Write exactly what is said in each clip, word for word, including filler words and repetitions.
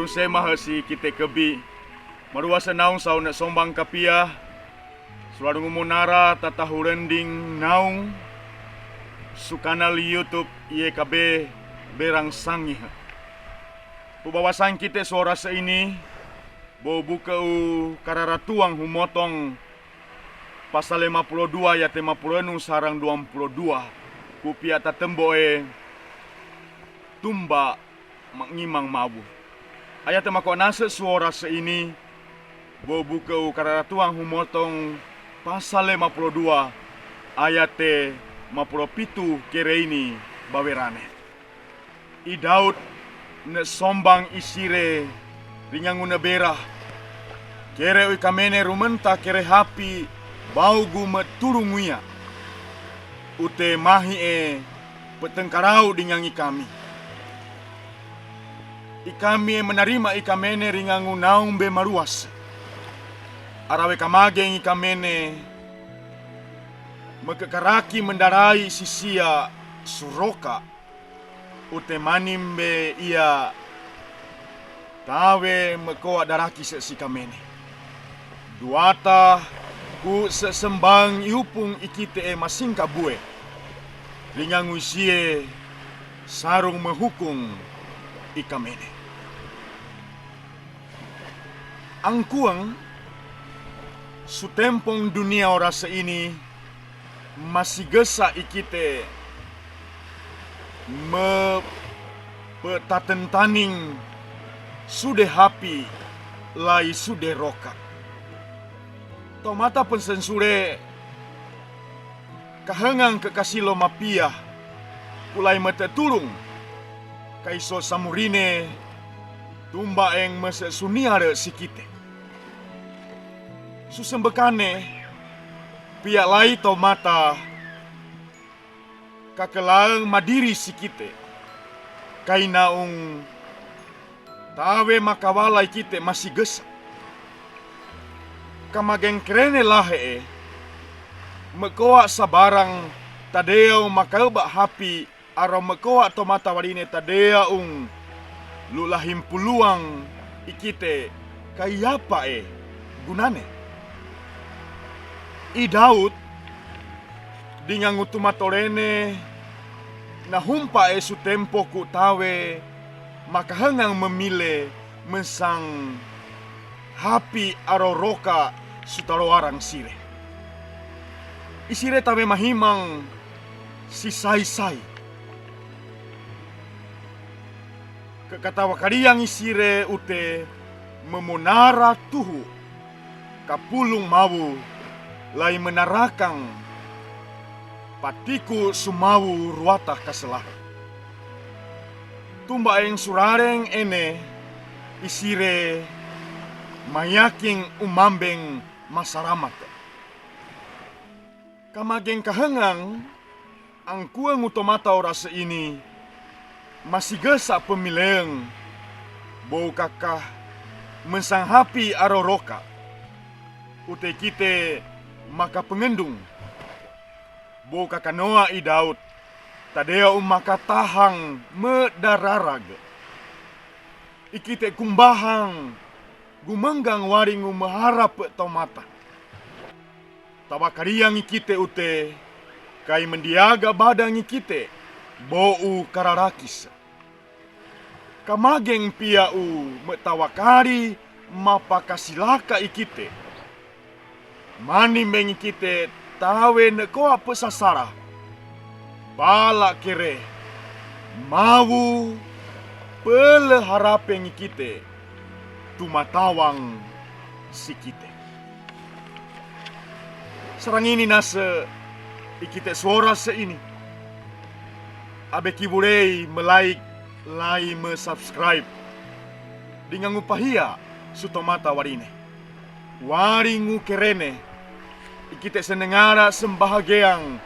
Semahe si kite kebi. Maruase naung sau ne sombang kapia. Sularungu monara tatahu rending naung su kanal YouTube Y K B Berang Sangihe. Pu bawasang kite suara seini, bou buke u kararatuang humotong pasal lima puluh dua ayat lima puluh enung sarang dua puluh dua, ku pia tatembo e tumba mangimang mabu. Ayat e mako nase suara seini, bou buke u kararatuang humotong pasal lima puluh dua ayat e lima puluh pitu kere ini bawerane. I Daud ne sombang isire ringangu ne bera, kere ui kamene rumenta kere hapi bau gu me turung wia. Ute mahi e petengkarau dingangi kami. I kami e menarima i kamene ringangu naung be maruas. Arawe kamage ngi kamene mekekaraki mendarai sisia suroka. Ute manim be ia tawe mekoa daraki se si kamene. Duata ku sesembang iupung ikite e masingka bue. Ringangu isie sarung mehukung i kamene. Angkuang sutempong dunia ora seini, masigesa ikite me petatentaning sude hapi lai sude roka. Tomata pensensure kahengang kekasilo mapia, kulai mete turung kaiso samurine tumba eng mese suniare sikite. Susembekane pia lai tomata kakelaeng madiri sikite. Kainaung tawe makawala ikite masigesa. Kamageng kerene lahe e mekoa sabarang tadeo makaeba hapi aro mekoa tomata warine tadea ung lulahi mpuluang ikite kaiapa e gunane. I Daud dingangu tumatorene nahumpa e sutempo ku tawe makahengang memile mesang hapi aro roka sutaroarang sire. Isire tawe mahimang sisai-sai. Kekatawakariang isire ute memonara tuhu kapulung mawu lai menarakang patiku sumawu ruata kaselahe. Tumba eng surareng ene isire mayaking umambeng masaramate. Kamageng kahengang angkuang utomata ora seini masigesa pemileeng bou kaka mesang hapi aro roka. Ute kite makapengendung bou kakanoa i Daud tadea umakatahang medararage. Ikite kumbahang gumenggang waringu meharap tomata. Tawakariang ikite ute kai mendiaga badang ikite bou kararakis. Kamageng pia u metawakari mapakasilaka ikite. Mani mengikite tawe nekoa pesasara. Bala kere mawu pele harapeng ikite tumatawang sikite. Sarangini nase ikite suara seini. Abe kiburei melike lai mesubscribe. Dingangu pahia sutomata warine. Waringu kerene ikite senengara sembahageang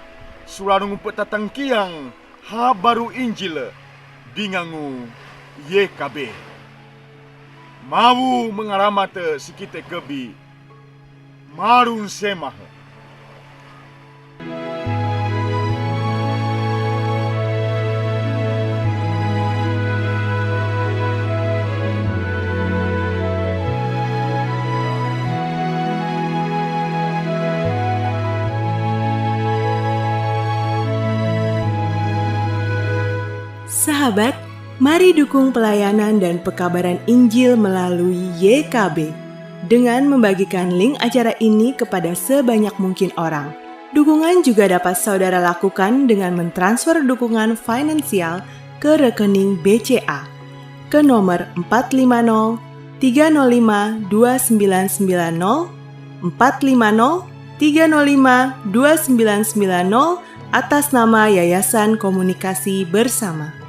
sularungu petatangkiang habaru Injil dingangu Y K B. Mawu mengaramate sikite kebi. Marun semahe. Sahabat, mari dukung pelayanan dan pekabaran Injil melalui Y K B dengan membagikan link acara ini kepada sebanyak mungkin orang. Dukungan juga dapat saudara lakukan dengan mentransfer dukungan finansial ke rekening B C A ke nomor empat lima nol tiga nol lima dua sembilan sembilan nol, empat lima nol tiga nol lima dua sembilan sembilan nol, atas nama Yayasan Komunikasi Bersama.